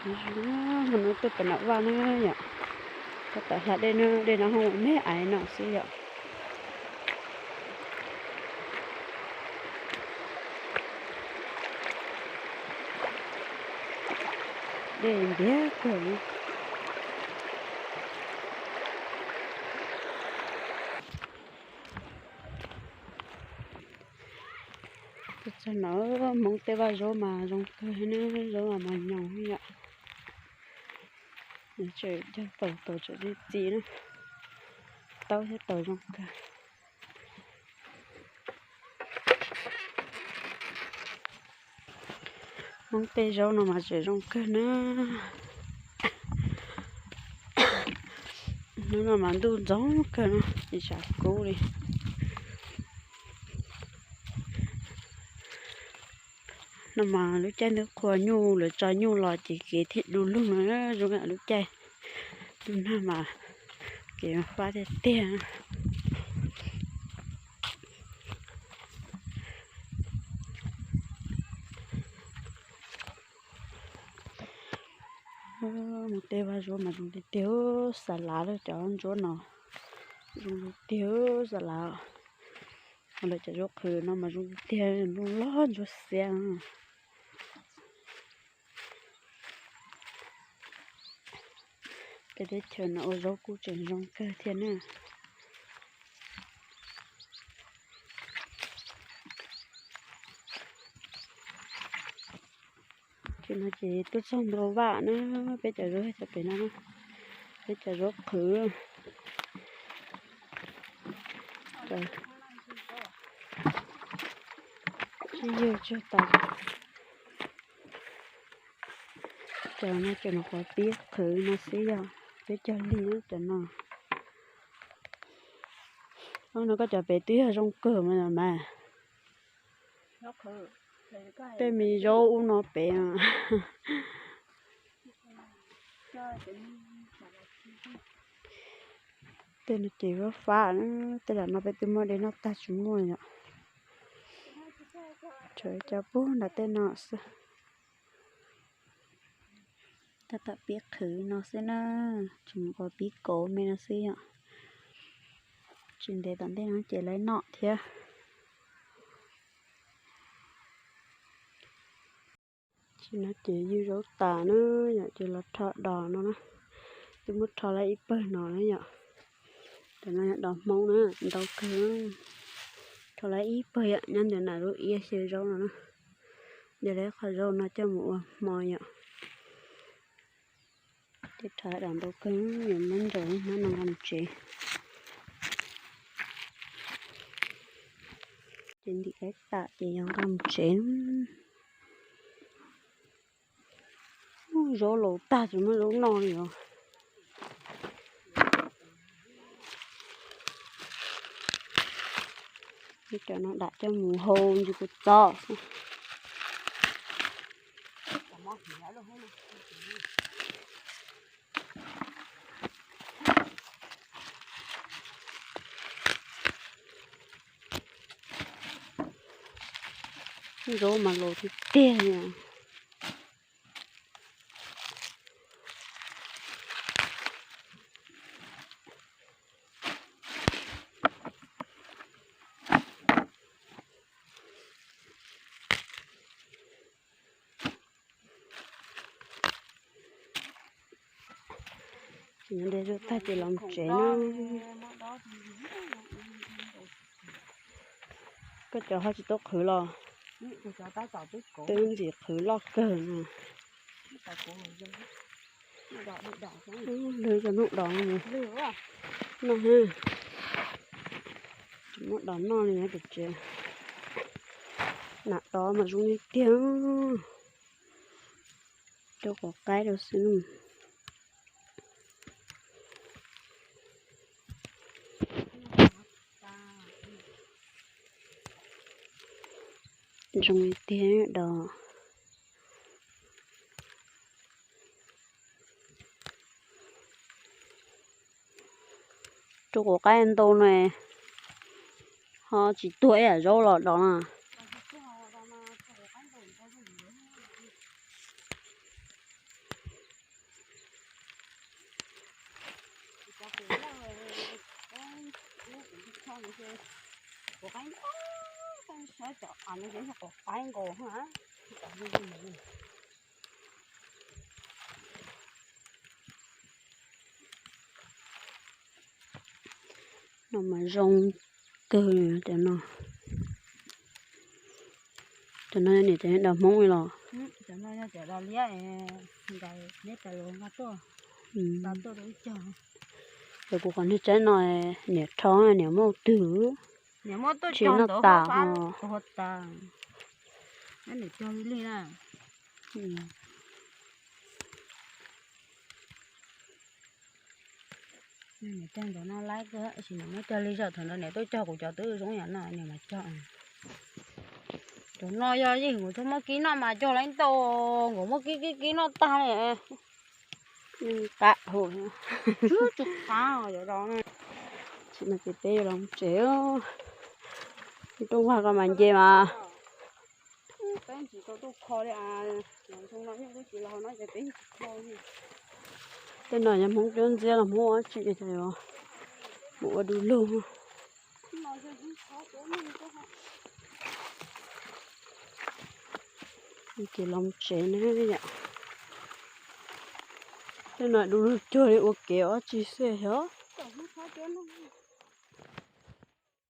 Zoo, hmo no tuaj pem Nam Vaj na yom, tab tom hla dej na, dej no ho me aiv no xwb yom. Dej ntiag kawg li. Txog no Hmoob tej vaj zaub mas zoo kawg na, zaub mas mas nyoos yom. Tseem cog taus, taus tseem txi txiv na, taub thiab taus zoo kawg. Hmoob tej zaub no mas tseem zoo kawg na. Hnub no mas ntuj ntxoov kawg no, tsis tshua kub li. No mas lub caij ntuj qhua nyuj lawv tso nyuj los ces kev thiaj du lug no, zoo yam lub caij ntuj nag mas kev fab tiag tiag. Mus tej vaj zaub mas zoo tiag tiag, xav lav lawm cov ntsuab no, zoo tiag tiag xav lav. Lawv cov zaub qhwv no mas zoo tiag tiag, nplooj loj ntsuab xiab. Peb teb chaws no ua zaub kuj tseem zoo kawg thiab na. Ces no ces tuaj txog Nplog Vaj na, peb cov zaub cov pem no, peb cov zaub qhwv. Tsis yog tsuag tas. Cov no ces nyuam qhuav pib qhwv no xwb yom, peb cog lig cov no. Ub, no koj cov pem twb yog zoo kawg mas mas. Tej me zaub ub no pem. Tej no ces fab fab, tej lam no peb twb muab de noj tag tsis muaj yom. Tshuav cov pug nram tej no xwb. Tab tom pib qhwv no xwb na, tseem nyuam qhuav pib kauv me no xwb yom. Tsis ntev tom ntej no ces lawv noj thiab. Tsis no ces ywg zaub tas na yom, ces los rho dos no na. Twb muab rho lawm ib pawg no na yom. Cov no yog dos Hmoob na, ntau kawg. Rho lawm ib pawg yom, nyob ntawm nram lub iab xyaw zaub no na. Yog lawv qhov zaub no coj mus ua hmo yom. Ces rho dos ntau kawg, yuav muab ntsaws lub hnab no nqa mus tsev. Ces ntim qaib tam ces yog nqa mus tsev. Zaub laus tag tsis muaj zaub noj li os. Cov no dam coj mus hau ntsis kuv txob xwb. Zaub mas laus tiag tiag li. Ces nyob de zaub tag ces los tsev na. Koj cov ho tsis tau qhwv los? Twb ntxim qhwv loj kawg no. Lwg cov hnub dos no noj, tsis muab dos noj li na, tam tsev. Nam tod mas zoo li tiag, rau quav qaib rau xwb. Zoo li tiag dos. Rau quav qaib ntau no, ho tsis tuag ib yam zaub los dos na. Quav qaib nkaus, saib cov av no ces yog quav qaib nkaus. No mas zoo kawg cov no. Cov no niam cov dav Hmoob li los? Cov no yog cov dav liab, neb tas los nqa tuaj, nqa tuaj rau ib co. Cov kuv qhov niag tsaib no niam rho niam muab twg, niam muab tuaj tsheb cog noj ntawd tas ho, tas, niam cog li na. Niam cog ntawm no laib kawg, tab sis niam muab cog li zaum thaum ntawd niam tuaj cog kuv cov twb zoo yam no niam mas cog. Cov no yog yeej nkawd txhob muab kib noj mas cog lawm ntau, nkawd muab kib kib kib noj tag li. Qab hau, tsis qab os cov no. Tsis no ces peb yuav los mus tsev. Rooj vag ko mas nce mas. Tej no yog Hmoob cuab ntxiab los Hmoob ua tsi, mus ua du lug. Ces los tsev ne yom. Tej no du lug cuag li ua kev ua tsi xwb os.